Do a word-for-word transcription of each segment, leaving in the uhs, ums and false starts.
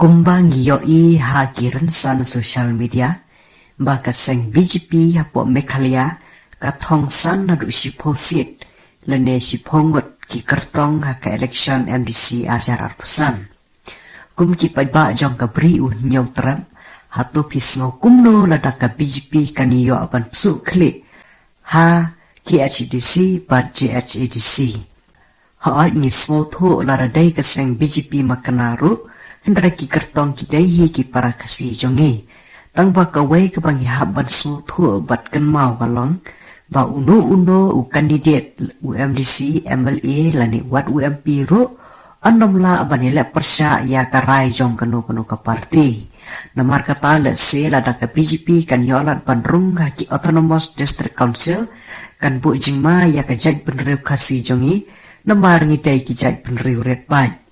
Kumba ngi ïohi ha ki rynsan social media, ba ka seng B J P hapoh Meghalaya ka thong san naduh shiphew seat lane shiphew ngut ki kyrtong ha ka election M D C ar hajar arphew san. Kum ki paidbah jong ka Bri u Hynñiewtrep, hato phi sngew kumno lada ka B J P kan ïoh ban pynsuh khlieh ha K H A D C bad J H A D C? Hooid, ngi sngewthuh lada dei ka seng B J P makna ruh, hynrei ki kyrtong ki dei hi ki para Khasi jong ngi. Tang ba kawei kaba ngi hap ban sngewthuh bad kynmaw ka long ba uno uno u candidate, u M D C, M L A lane wat u M P ruh, yn ym lah ban ïaleh pyrshah ïa ka rai jong kano kano ka parti. Namar kata, lehse lada ka B J P kan ïoh lad ban rung ha ki Autonomous District Council, kan buh jingma ïa ka jaitbynriew Khasi jong ngi, namar ngi dei ki jaitbynriew rit paid.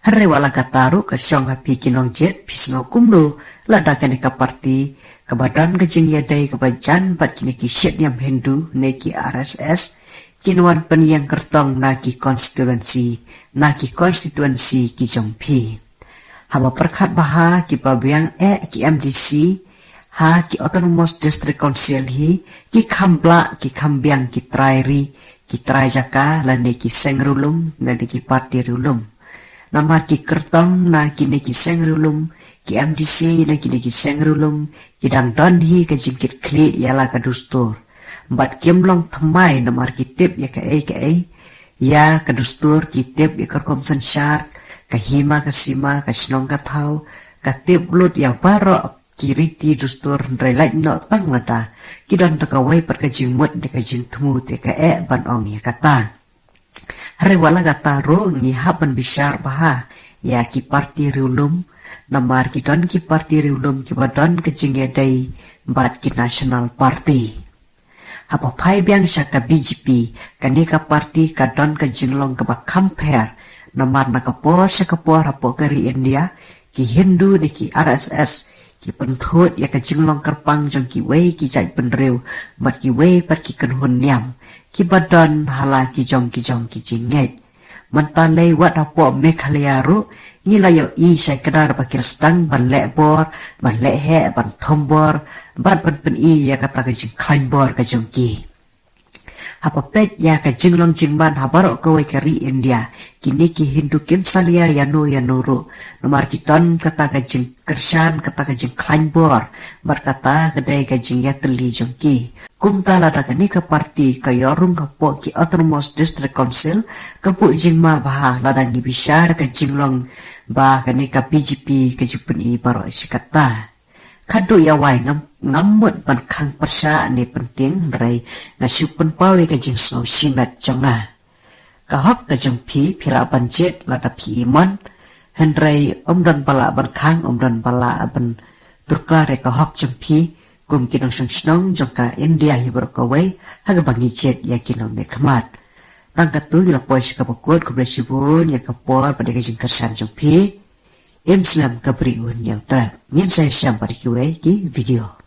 Hynrei wat la kata ruh, ka shong ha phi ki nongjied, phi sngew kumno lada kane ka parti kaba don ka jingïadei kaba jan bad kine ki shitniam Hindu ne ki R S S kin wan pynïeng kyrtong na ki constituency, na ki constituency ki jong phi? Haba pyrkhat bha ha kiba biang eh ki M D C ha ki Autonomous District Council hi, ki kham blah, ki kham biang ki trai ri, ki trai jaka lane ki seng riewlum lane ki parti riewlum. Namar ki kyrtong na kine ki seng riewlum, ki M D C na kine ki seng riewlum, ki dang don hi ka jingkitkhlieh ïa la ka dustur. Bad kim long thymmai namar ki tip ïa kaei kaei ïa ka dustur, ki tip ïa ka rukom synshar, ka hima ka sima, ka shnong ka thaw, ka tip lut ïa baroh ki riti dustur, hynrei lait noh tang lada ki don da kawei pat ka jingmut ne ka jingthmu te ka eh ban ong ïa kata. Hynrei wat la kata ruh, ngi hap ban bishar bha ïa ki parti riewlum, namar ki don ki parti riewlum kiba don ka jingïadei bad ki National Party. Haba phai biang sha ka B J P, kane ka parti ka don ka jinglong kaba kham pher, namar na ka por sha ka por hapoh ka ri India, ki Hindu ne ki R S S ki pynthut ïa ka jinglong kyrpang jong kiwei ki jaitbynriew bad kiwei pat ki kynhun niam kiba don ha la ki jong ki jong ki jingngeit. Mynta lei wat hapoh Meghalaya ruh ngi la ïohi shai kdar ba ki la sdang ban leh bor, ban leh heh, ban thombor bad ban pyni ïa kata ka jingkhlaiñ bor ka jong ki. Haba peit ïa ka jinglong jingman ha baroh kawei ka ri India, kine ki Hindu kim salia ïano ïano ruh, namar ki don kata ka jingkyrshan, kata ka jingkhlaiñ bor bad kata ka dei ka jingïatylli jong ki. Kumta lada kane ka parti ka ïoh rung hapoh ki Autonomous District Council, ka buh jingma bha lada ngi bishar ka jinglong ba kane ka B J P ka ju pyni baroh shi katta. Khadduh ïa wai ngam, ngam mut ban khang pyrshah ne pyntieng, hynrei nga shu pynpaw ïa ka jingsngew shimet jong nga. Ka hok ka jong phi, phi lah ban jied lada phi i mon, hynrei ym don ba lah ban khang, ym don ba lah ban turklar ïa ka hok jong phi kum ki nongshong shnong jong ka India hi baroh kawei, ha kaba ngi jied ïa ki nongmihkhmat. Tang katto, ngi la poi sha kaba kut, khublei shibun ïa ka por bad ïa ka jingkyrshan jong phi. Im slem ka Bri u Hynñiewtrep. Ngin sa ïashem bad kiwei ki video.